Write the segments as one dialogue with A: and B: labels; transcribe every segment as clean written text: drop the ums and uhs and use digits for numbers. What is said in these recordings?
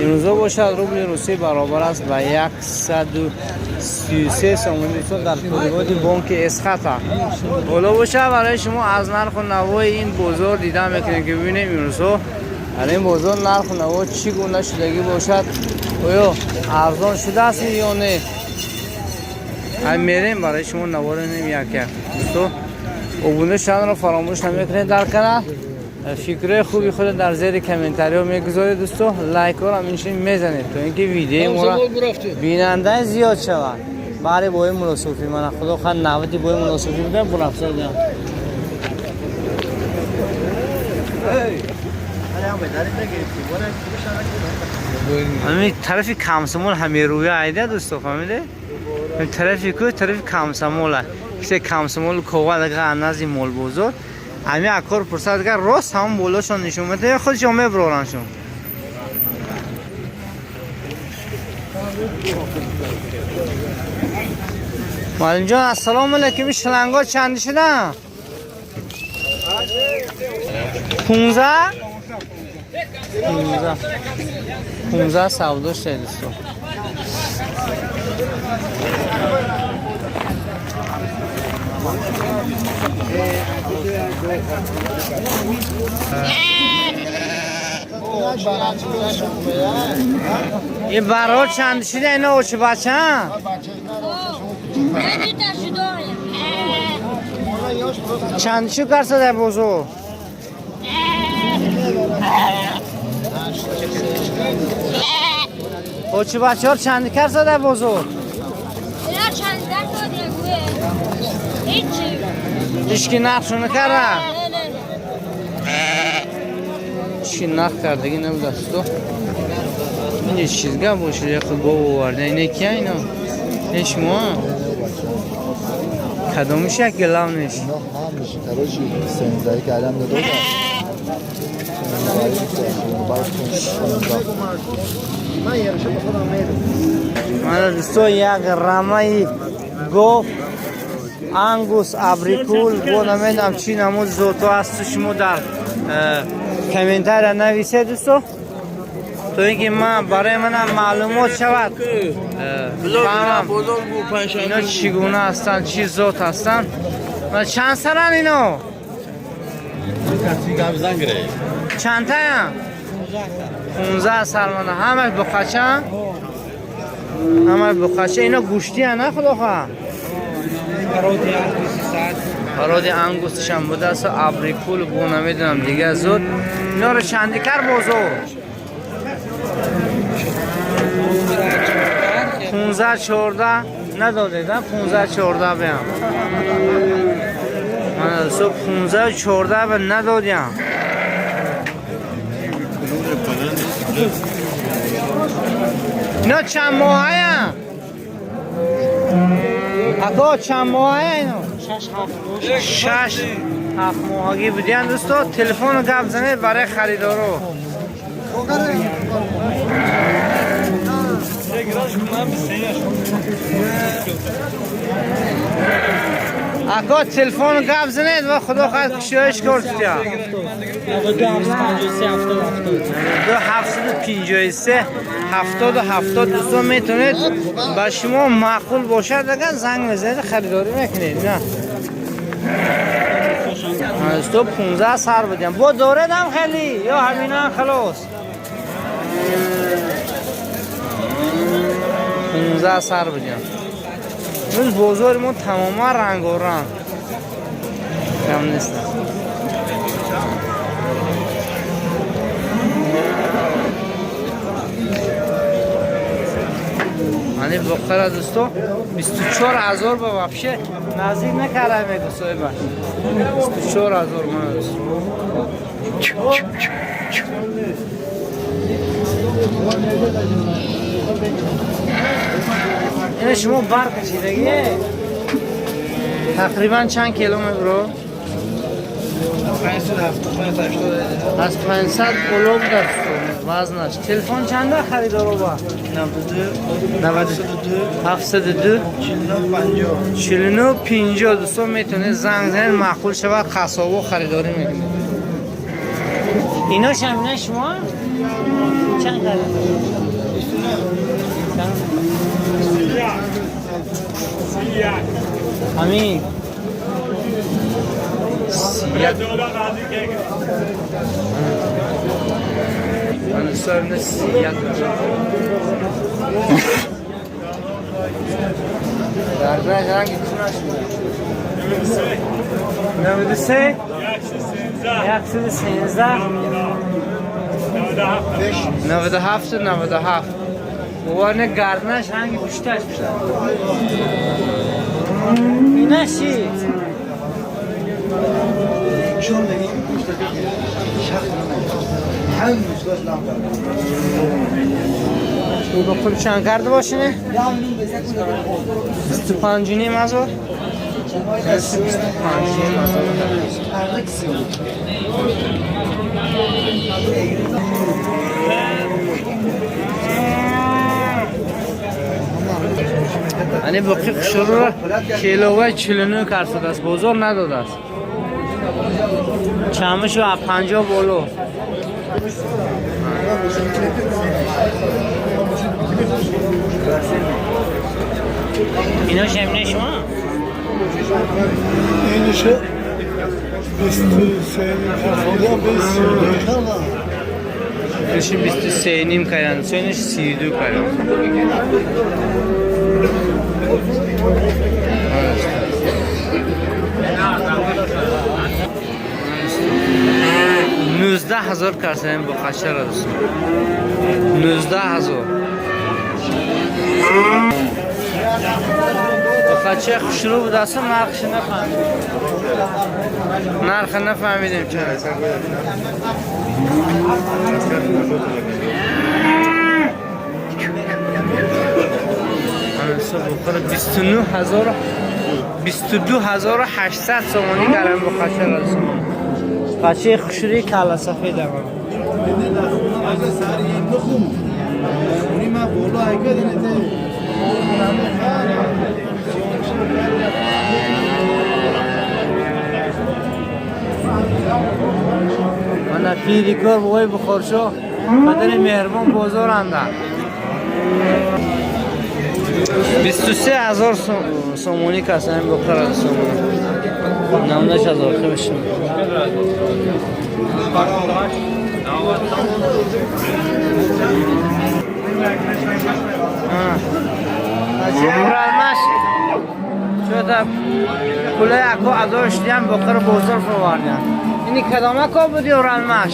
A: Имрӯзо бошад, рубли русӣ баробар аст ба 133 сомонӣ, дӯстон, дар переводи бонки Эсхата. Ҳоло бошад, барои шумо аз нарху навои ин бозор дида мекунем, ки бибинем, имрӯзҳо дар ин бозор нарху наво чӣ гуна шудагӣ бошад, оё арзон шудааст ё не. Ай мерем, барои шумо наворинем як як. Дӯсто, обуна шуданро фаромӯш намекунед дар канал, фикрҳои хуби худро дар зери комментариҳо мегузоред, дӯсто, лайкҳоро ҳам инчунин мезанед, то ин ки видеои моро бинандаи зиёд шавад. Баъри бои муносуфӣ мана, худо хоҳад, навати бои муносуфӣ буда, бурафтодиам. Ҳамин тарафи Комсомол ҳамерӯя айда, дӯсто, фаҳмиде? Тарафи ку, тарафи Комсомола, кисе Комсомол кова дага, назди молбозор ҳами акор пурсад, дага рост ҳамон болошон нишон медиҳад, худшон меброраншон. Муаллимҷон, ассалому алайкум. Ин шланго чанди шудан? 15? 15, 15 савдо шуда, дӯсто. Ин баро чанд шуда, ино очи бача? Чанд шу карсада бозор? Очи бачаҳо чанд карсада бозор? Ҳички нархшо накарда? Ҳички нарх кардагӣ набудасту. Ин чизга бошад, яхел гов оварда. Ине кия ино? Ин шумо? Кадомиш як главнеш?
B: Короче, сензаи кардам додо.
A: Мана, дӯсто, як рамаи гов ангус, абрикул, бо намедонам чӣ намуд зото ҳасту, шумо дар комментария нависед, дӯсто, то ин ки ман барои манам маълумот шавад, фаҳмам ино чӣ гуна ҳастанд, чӣ зот ҳастанд. Чанд саранд ино? Чандтаян? 15 сар. Мана, ҳамаш буқача, ҳамаш буқача. Ино гӯштия, на, худо хоҳад, пароди ангусташам будааст, абрикул, бо намедонам дигар зуд. Иноро чанди кар бозор? 15, 14 надодед? 15, 14 биям. Мана, дӯсто, 15, 14 ба надодям. Ино чанд моҳаян, ако? Чанд моҳая ино? 6, 7 моҳагӣ будиян. Дӯсто, телефону гап занед барои харидоро. Ако, телефону гап занед ва худо хоҳад, кушоиш кор тутя. 2 753 70 70. Дӯстон, метавонед, ба шумо маъқул бошад, агар занг мезанед, харидорӣ мекунед. На, дӯсто, 15 сар будем, бо доредам хеле ё ҳаминан халос? 15 сар будем. Имрӯз бозори мо тамоман рангоранг, кам нест. Мани боқара, дӯсто, 24 000 ба вообще наздик накарда мегу соҳиба. 24 000, мана, дӯсто. Ина шумо бар кашидагӣ, тақрибан чанд кило мебро? Аз 500 боло будаст вазнаш. Телефон чанда харидоро ба? 92 72 49 50. Дӯстон, метавонед занг занед, маъқул шавад, қассобо харидорӣ мекунед. Ино шамина шумо? چند کرده؟ همین 31. من دوست 31. در رنگ چونش 93. 113. 97. 97. وانه گردنش رنگ پشتش میشه. اینا چی؟ با پول چند کرده باشینه؟ 25 نیم هزار؟ 25 نیم هزار. یعنی باقی خوشرو را کیلوه 49 کرده است، بازار نداده است. چمشو از 50 بالا. اینا شمنه شما؟
B: اینشه 23 کردن.
A: کشی 23 نیم کردن، چینش 32 کردن. 19 هزار کردن با قشر دوستان. 19 هزار. بچه خوشرو بود، اصلا نرخش نفهمیدیم. نرخ نفهمیدیم چرا. بخور 29 هزار، 22,800 سومانی کردن با قشر دوستان. بچه خوشروی کلا سفید هم. من پیری کار بوی بخور شو قدر مهربان بازار انده 23 هزار سومونی کسانی بخور از سومونی 98 هزار خیلی. Уралмаш чота пулай ако адош диям бохир бозор фовардиям. Ини кадома ко буди уралмаш?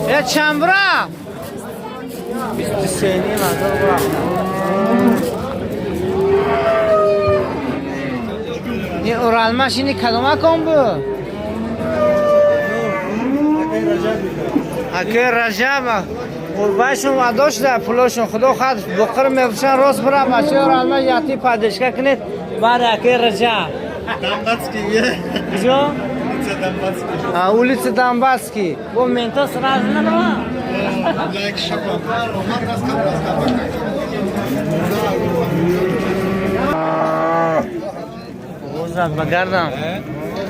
A: Я чамбра? 23 ним ҳазор рафтам. Ин уралмаш ини кадома кон буд? Аке Раҷаб қурбашон адо шуда пулошон, худо хад бухр мефурӯшан, рост бира бачаи уралмаш яти падешка кунед бар аке Раҷаб.
B: Дамбатский.
A: Куҷо?
B: Улица Дамбатский.
A: А, улица Дамбатский. Бо мента сразу надава.
B: Like шапа. Роман раскап, раскап.
A: Бозад ба гардам.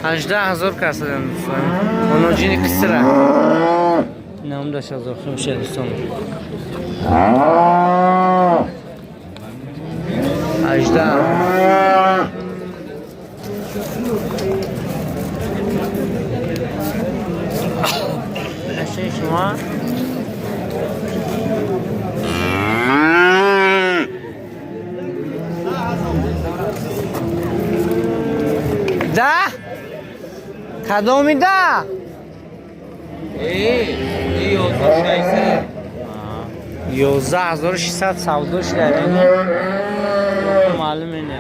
A: 18 ҳазор касадам дӯстон. Оноҷини қисра. 98 ҳазор химша дӯстон. 18. قشنگ شما. 10 кадоми 10? 11,600 савдо шуда, маълум ине.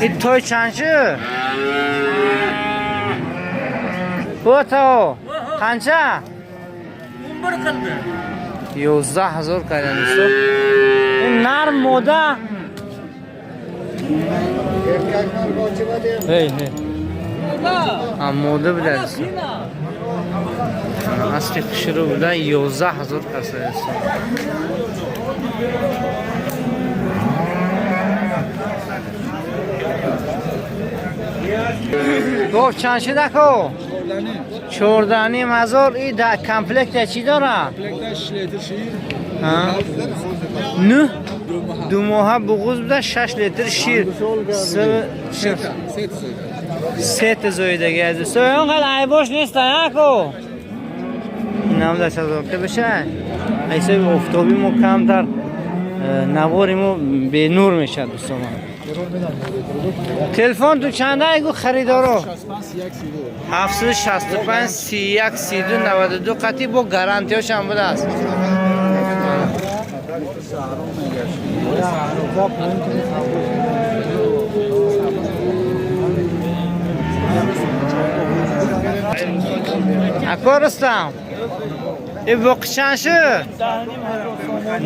A: И той чанд шуд? Бото қанча?
C: 11 qildi.
A: 11 ҳазор кардан дӯстон. Ин нарм мода. Ҳей, ҳей. А мода буда дӯстон. Асли хушрӯ буда 11 ҳазор каса дӯстон. Гов чанд шуда ко? 14,5 ҳазор. И да комплекта чӣ дора? Ну? 2 моҳа буғуз буда, 6 литр шир. Сет зоидаги аз дӯсто. Он қадр айбош нест, ко? Инам 10 ҳазор ка беша. Ҳисоби офтоби мо камтар навори мо бенур мешавад, дӯстон. Телефон ту чанда айгу харидоро? 765 31 32 92 қатъи бо гарантияшам будааст. Ако Рустам, и боқи чанд шуд?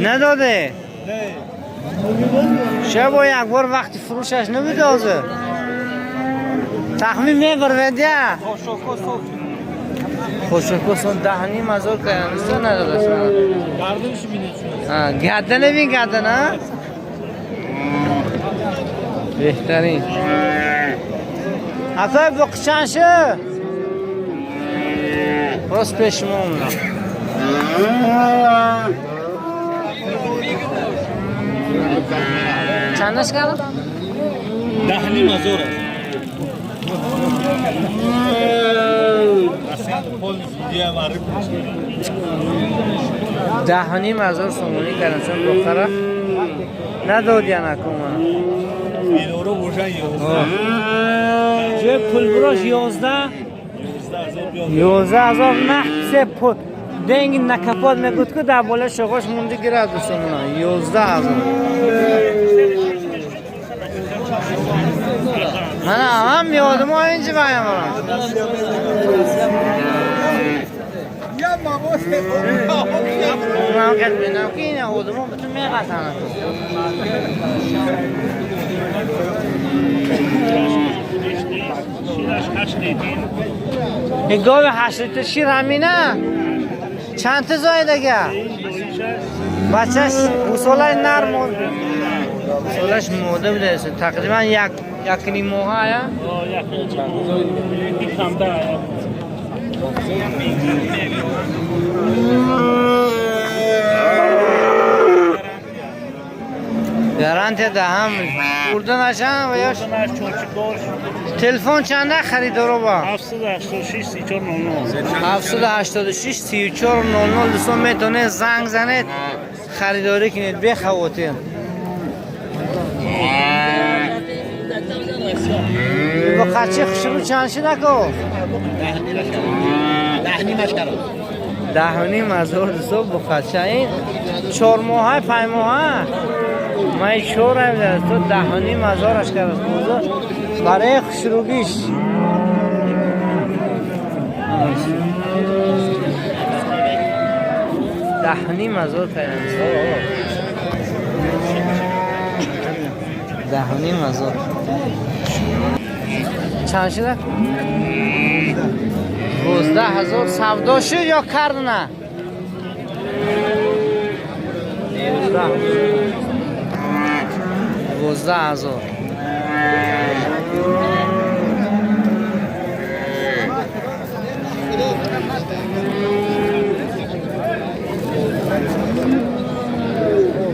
A: Надоде? Ша бо як бор вақти фурӯшаш набуд ҳозир. Тахмин мебарведя? Хошоко сон 10,5 ҳазор каянисто надодаш. Гадда набин, гадда на? Беҳтарин. Акай, боқи чанд шуд? Рост пеши мо омадам. Чандаш кардам?
C: 10,5 ҳазор аст.
A: 10,5 ҳазор сомонӣ кардам, чун бухара надодя накумана. Ҷои пулбурош 11 11 ҳазор нах се пул деньги на капот мегӯд, ку дар болаи шоғош монди гирад, дӯстонмона, 11 ҳазор. Мана ҳам меодимо инҷи баямара. Ман қад бинам, ки ин одамо бутун меғатанад.
C: Шираш 8 литр.
A: Ин гови 8 литр шир ҳамина чанд та зоидага? Бачаш гусолаи нар, гусолаш мода будааст, тақрибан як якним моҳа я.
C: Яки камтар.
A: Гарантия даҳам бурда нашам ва ё телефон чанда харидоро ба?
C: 786 34 00.
A: 786 34 00. Дӯстон, метавонед занг занед, харидорӣ кунед бехавотир. Боқачи хушрӯ чанд шуда ко? 10,5 ҳазор, дӯсто, боқача. Ин 4 моҳа, 5 моҳа, май чор то 10,5 ҳазораш кард бозор барои хушрӯгиш. 10,5 ҳазор кардам, 10,5 ҳазор. Чанд шуда? 12 ҳазор. Савдо шуд ё кардна? 12 ҳазор.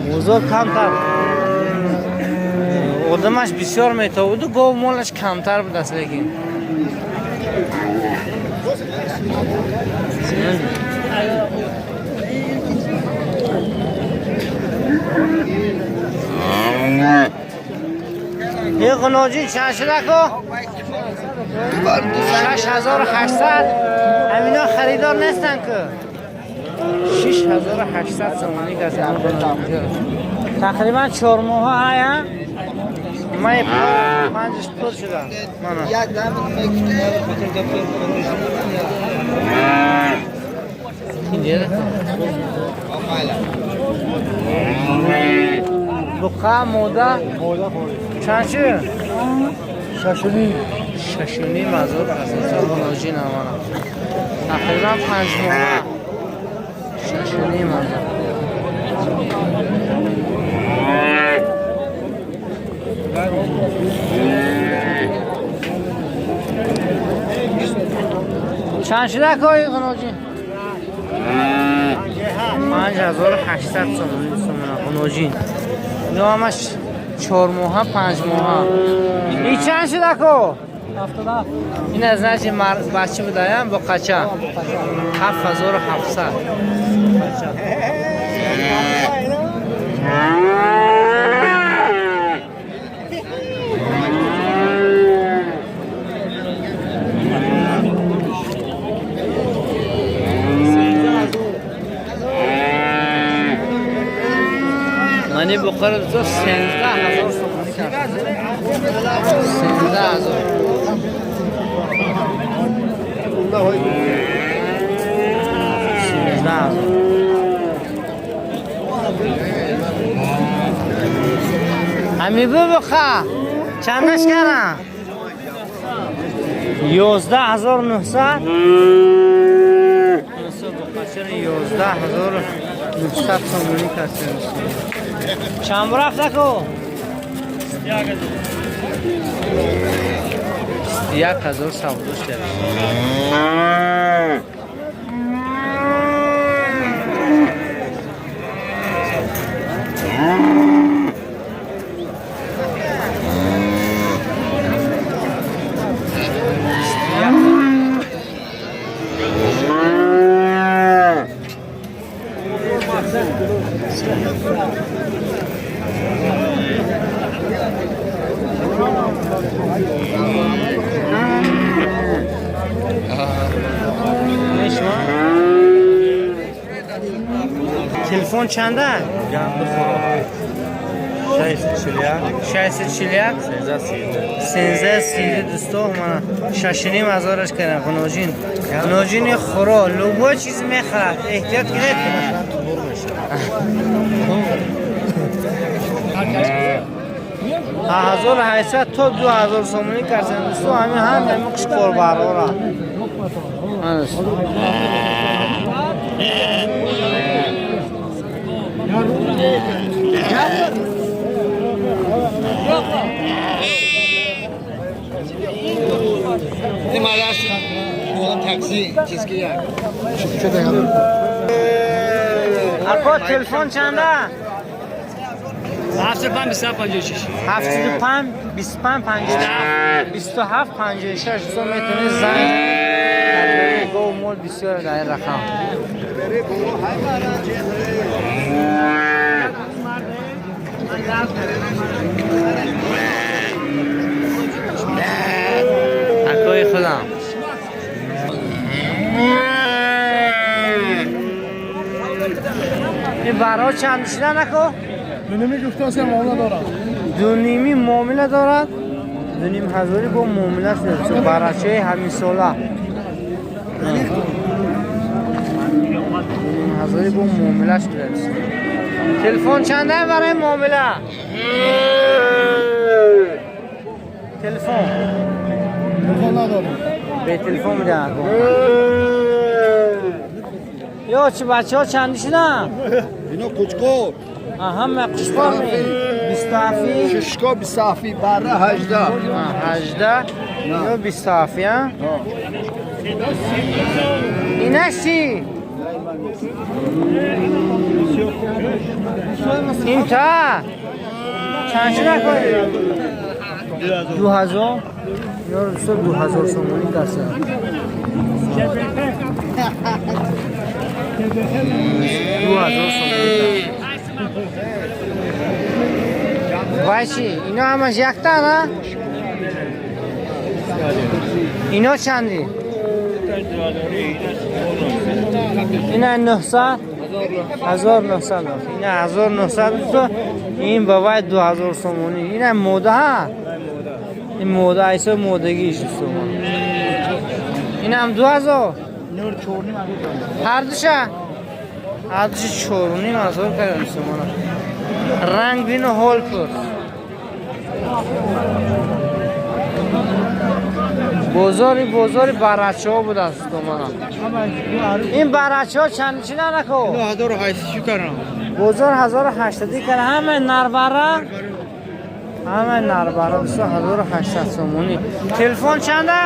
A: Бозор камтар одамаш бисёр метобуду, гов молаш камтар будааст, лекин یه قناجی چند شده کو؟ 6800. همینا خریدار نیستن که. 6800 سومانی کسی هم. تقریبا 4 ماه ها، مای پنجش پر شده. مانا اینجا بقا مودا چند شد؟
B: 6.5.
A: 6,5 هزار اساسا قناجی نمانم، تقریبا 5 ماه، 6,5 هزار. Чанд шуда кои ғуноҷин? 5800 сомонӣ сомона ғуноҷин. Ино ҳамаш 4 моҳа, 5 моҳа. И чанд шуда ко? Ин аз нази бача будаям бо қача. 7700. Мани бухора дӯсто 13 000 сомонӣ кард. 13 000. 13 000. Ҳами бубуха чандаш кардам? 11 900. 11 900 сомонӣ кард. Чанд рафта ку? 21 000 савдо шуда. Телефон чанда? 641 13 дӯсто, мана 6,5 ҳазораш кардам. Ғуноҷин, ғуноҷини хуро любой чиз мехарад, эҳтиёт кунед. 1800 то 2000 сомонӣ кардем дӯсто. Ҳамин ҳам қишқорбарора. Ака, телефон чанда?
D: 75 27 56.
A: 75 25 57 27 56. Дӯсто, метавонед занг занед. Гов мол бисёр дар ин рақам. Акои худам, ин баро чанд шуда нако?
B: Дуними гуфтасе муомила дорад.
A: Дуними муомила дорад, дуним ҳазорӣ бо муомила шуда. Барачаи ҳаминсола дуним ҳазорӣ бо муомила шуда. Телефон чанда барои муомила? Телефон?
B: Телефон надорам.
A: Бе телефон медиҳам. Ё чи бачаҳо чанди шуданд?
B: Ино қучқор.
A: Ҳама қучқор 27-и.
B: Шишко 27-и, бара 18.
A: 18 ё 27-и. Инаш чи? Ин та чанд шуда кори? 2000. Ё 2000 сомонӣ каса. 2000 сомонӣ. Вай чи? Ино ҳамаш якта на? Ино чанди? Ина 900, 1900. Ина 1900, ин ба вай 2000 сомонӣ. Ина мода ҳа? Ин мода, айсо модагиш сомон. Инам 2000. Ҳардуша? Ҳардуша 4,5 ҳазор кардам сомона. Ранг бину, ҳол пурс. Бозори, бозори барачаҳо будааст домана. Ин барачаҳо чанд чина нако?
B: 1800 кардам.
A: Бозор 1800 кара, ҳама нарбара. Ҳама нарбара дӯсто 1800 сомонӣ. Телефон чанда?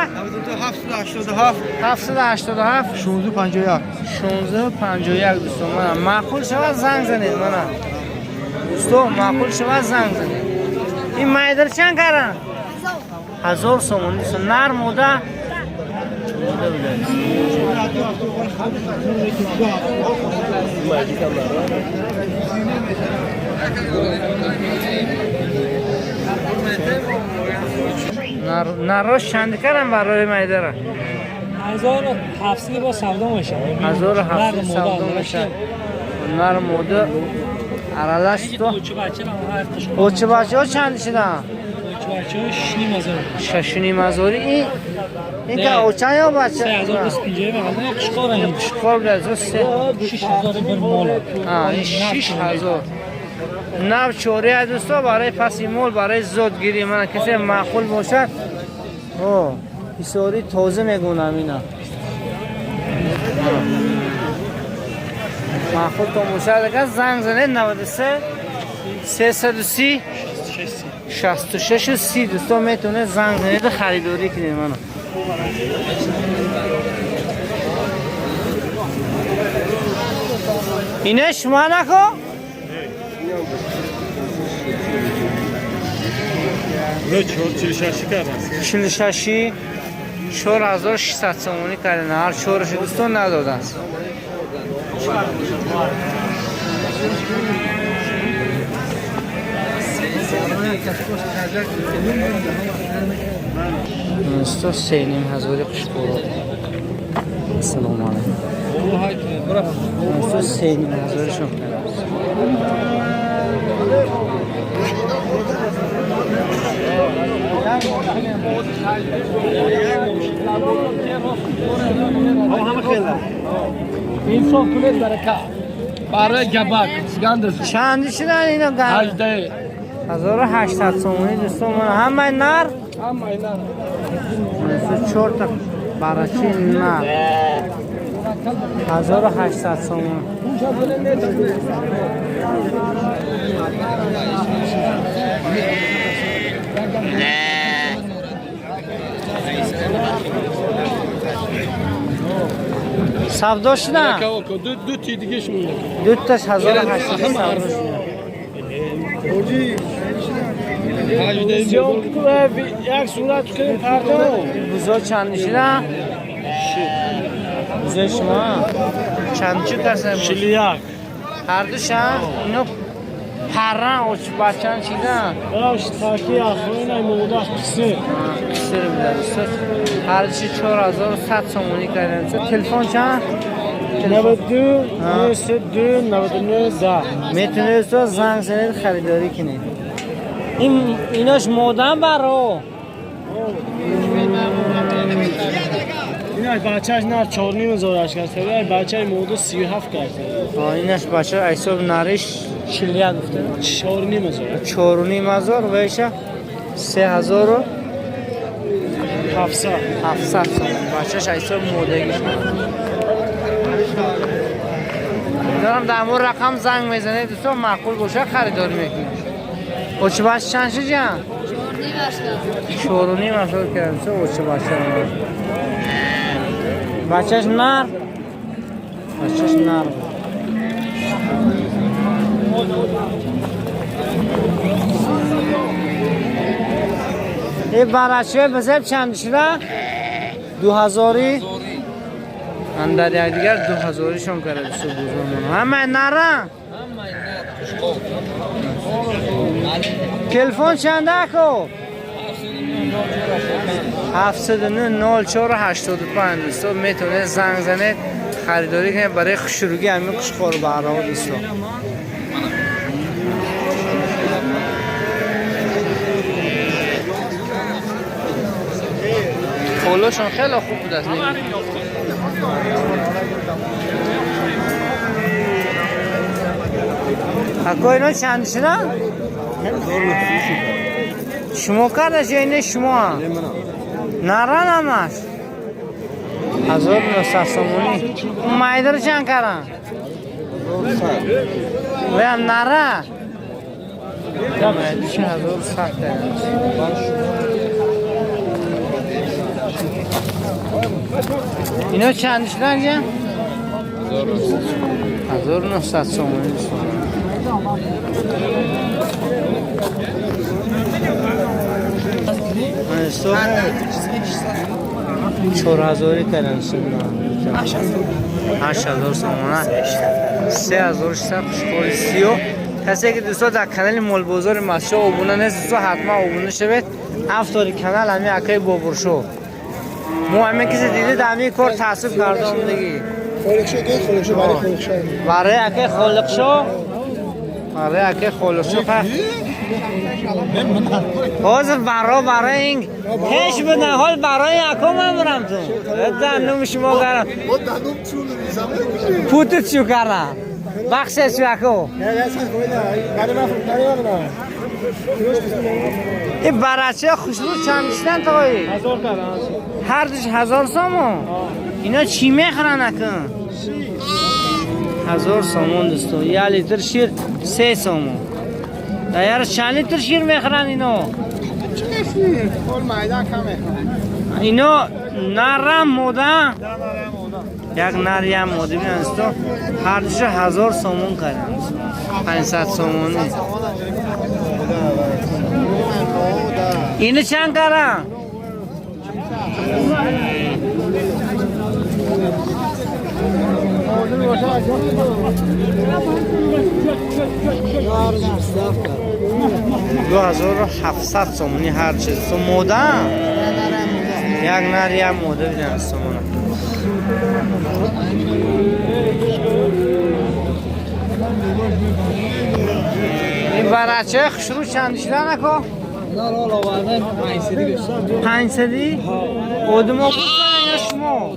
B: 787
A: 787
B: 1651.
A: 1651 дӯсто мана маъқул шавад занг занед мана. Дӯсто маъқул шавад занг занед. Ин майдир чанд каран? 1000 сомонӣ дӯсто нар мода? Мода буда. Нарош чанд каран барои майдара?
D: 1700 با سودا میشه.
A: 1700 савдо мешавад. Нар мода аралаш то
D: کوچه بچه هم هر تش.
A: Очи бачаҳо чанд шидан?
D: کوچه بچه ها 6.5 هزار.
A: 6.5 ҳазори ин ка очан ё бача?
D: 3250 بغل قشقار این.
A: Қишқор буда се
D: 6000 بر مال.
A: А, ин 6000. Нав чория дӯсто барои паси мол барои зодгирӣ мана касе маъқул бошад. О, ҳисори тоза мегӯнам ина. Маъқул то бошад агар занг занед 93 330 66 30 дӯсто метавонед занг занед ва харидорӣ кунед мана. Ине шумо нако?
C: نه 46 کردن.
A: 46 4600 сомонӣ кардем. Ҳар чораши дӯстон надодааст. Дӯсто 3,5 ҳазори қишқоро. Ассалому алайкум. Дӯсто 3,5 ҳазоришон кардааст.
D: انصاف کنید برکه برای گبک گندز.
A: Чанди шудан ино гар?
D: 18.
A: 1800 сомонӣ дӯстон мана ҳамаи нар?
D: هم اینا.
A: Чорта барачи нар. 1800 сомон. Савдо шудан?
D: دو دو تی دیگه شون.
A: Дуташ 1800 савдо шудан.
D: یک صورت کنیم پرتو.
A: Бузо чанд шудан? Бузои шумо? Чанд чӣ каса?
D: 41.
A: Ҳардуша ино парран очи бачан чидан?
D: باش تاکی آخرین مودا قصه.
A: Қисир буда дӯсто. Ҳардуши 4100 сомонӣ кардем. Телефон чанд?
D: 92 92 99 10.
A: Метавонед дӯсто занг занед харидорӣ кунед. Ин инош модам баро.
D: این بچهش نه 4.5 هزار کرد. این بچه مودا 37 کرد.
A: Инаш бача ҳисоб нариш 41 гуфта.
D: 4.5 هزار.
A: 4,5 ҳазор ва иша 3700
D: 700.
A: сомон. Бачаш ҳисоб модагиш. Дорам дар ҳамон рақам занг мезанед дӯстон маъқул бошад харидорӣ мекунед. Очибаш чанд шуд ҷан? 4,5 ҳазор кардам. Чо очибаша? Бачаш нар? Бачаш нар буд. Э барачаи бизеб чанд шуда? 2000-и? Андар якдигар 2000-ишон карда дӯсто бузургон. Ҳамаи нара? Телефон чанда ако? 79 04 85 дӯсто метавонед занг занед харидорӣ кунед барои хушрӯгӣ ҳамин қушқор баҳраҳо дӯсто. Полошон хеле хуб будааст. Ако ино чанд шуда? Шумо кардаш ё ине шумо? Наран ҳамаш? 1900 сомонӣ. Майдир чанд каран? Ваям нара? 9100 کردن. اینا چند شدن جا؟ 1900 سومانی. دوستان 4000 کردن. 8000 سومانه. 3600 خوشخوری سیو. کسی که دوستا در کانال مال بازار مسجد ابونه نیست دوستا حتما ابونه شوید. افتاری کانال همین اکای بابرشو. مو همین کسی دیده در همین کار تاسف کردم دیگه. برای اکای خالق شو. برای اکای خالق شو. باز برای این هیچ بدن حال برای اکا من برم تو. دندوم شما کردم. پوتت شو کردم. بخشش شو اکا. این برچه خوشبو چند میشتن تایی؟
D: 1000 کردن.
A: هر دوش 1000 سومون. اینا چی میخورن اکن؟ 1000 سومون دوستو. یه لیتر شیر 3 سومون. دایره چند لیتر شیر میخورن اینا؟ اینا نرم موده؟ یک نر یک ماده بیان دوستو. هر دوش 1000 سومون کردن. 500 سومونی. اینو چند کردن؟ 2700 سومونی هر چیز. تو موده؟ یک نر یک ماده بیان سومونه. این برچه خوشرو چند شده نکن؟ 500؟ آدم ها یا شما؟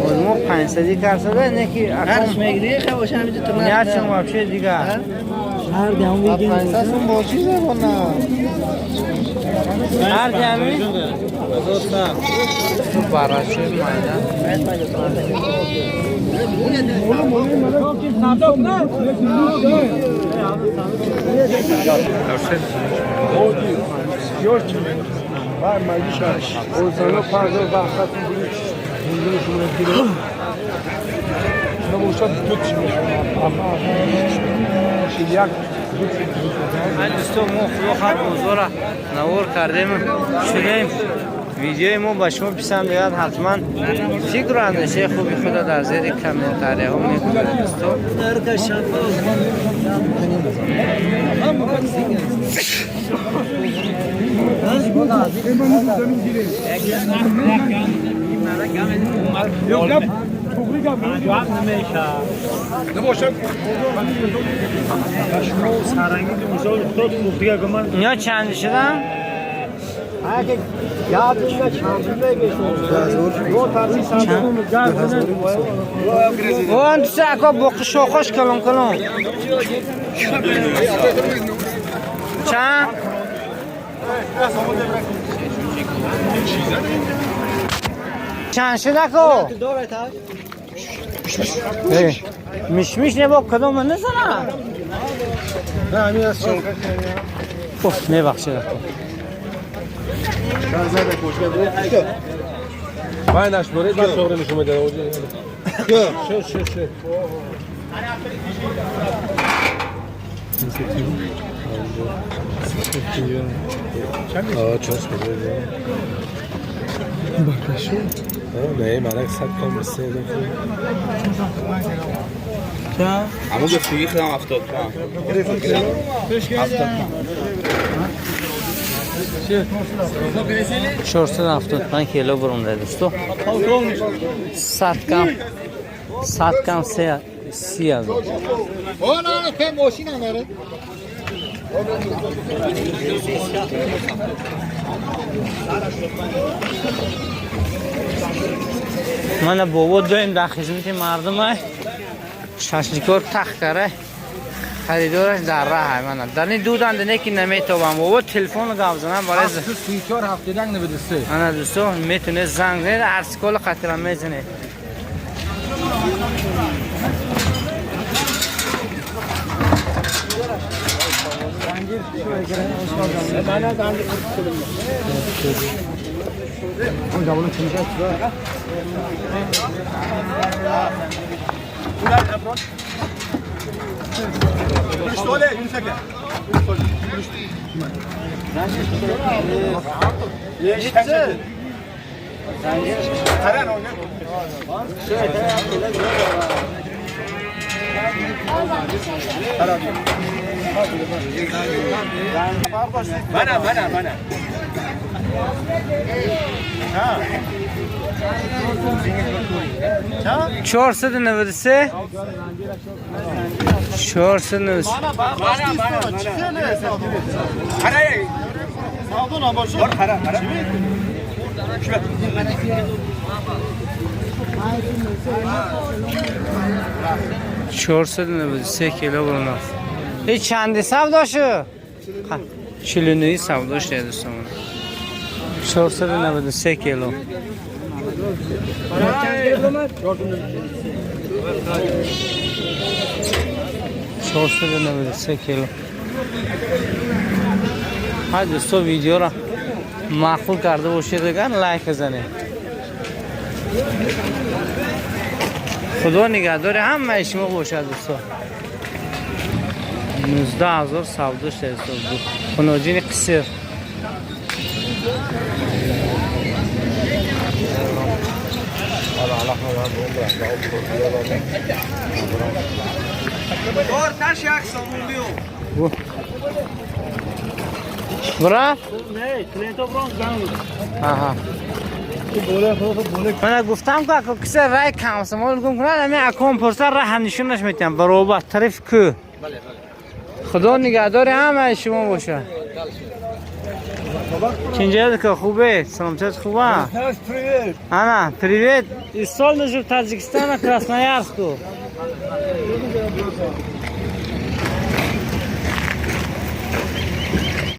A: آدم ها 500 کرده نه که
B: هرش میگیری خیلی باشه همینجا تو
A: نه چون вообще دیگه
B: هر دهم میگیری 500 با چیزه با نه
A: هر دهمی تو برچه مایده. دوستان ما خدا خواهد بازار نوار کردیم شدیم. ویدیوی ما با شما پسند بیاد حتما فکر و اندیشه خوبی خود در زیر کامنتاری ها میگذارید دوستان. اینا چند شدن؟ وان ساکو بخشو خوش کلون کلون. چند؟ چند شده کو؟ میش نه با کدوم نزنم؟
B: نه همین از شما.
A: اوه میبخشید.
C: من نشماره بعد شغل نشون میده. شو شو شو. نه من 100 کم 3
E: اما گفتگی خودم 75
A: 475 کیلو برونده دوستو. 100 کم 100 کم 30,000. من بابا دایم در خدمت مردم شاشلیکار تخت کرده خریدارش در راه من در این دو دنده نه که نمیتوام بابا تلفن گپ زنم برای
B: 34 72 93.
A: انا دوستو میتونه زنگ زنه ارسکال خاطر میزنه. 493، 493. 493 кило бурна. И чанди савдошу? 49 савдош дӯстон. 493 кило. 493 кило. Ҳай дӯсто, видеоро маъқул карда бошед, агар лайк занед. Худо нигаҳдори ҳамаи шумо бошад, дӯсто. 19 000 савдош дӯсто. Хуноҷини қисир. Бра?
D: Не, клиентҳо брон занг.
A: Аҳа. Мана гуфтам, ки ако кисе рай комсомол гум кунад, ами акон пурса, раҳ нишонаш метиҳам, баробар тараф кӯ. Худо нигаҳдори ҳамаи шумо бошад. Чинҷа ка, хубе? Саломатият хуба? Ана, привет. Из солнечного Таджикистана, Красноярску.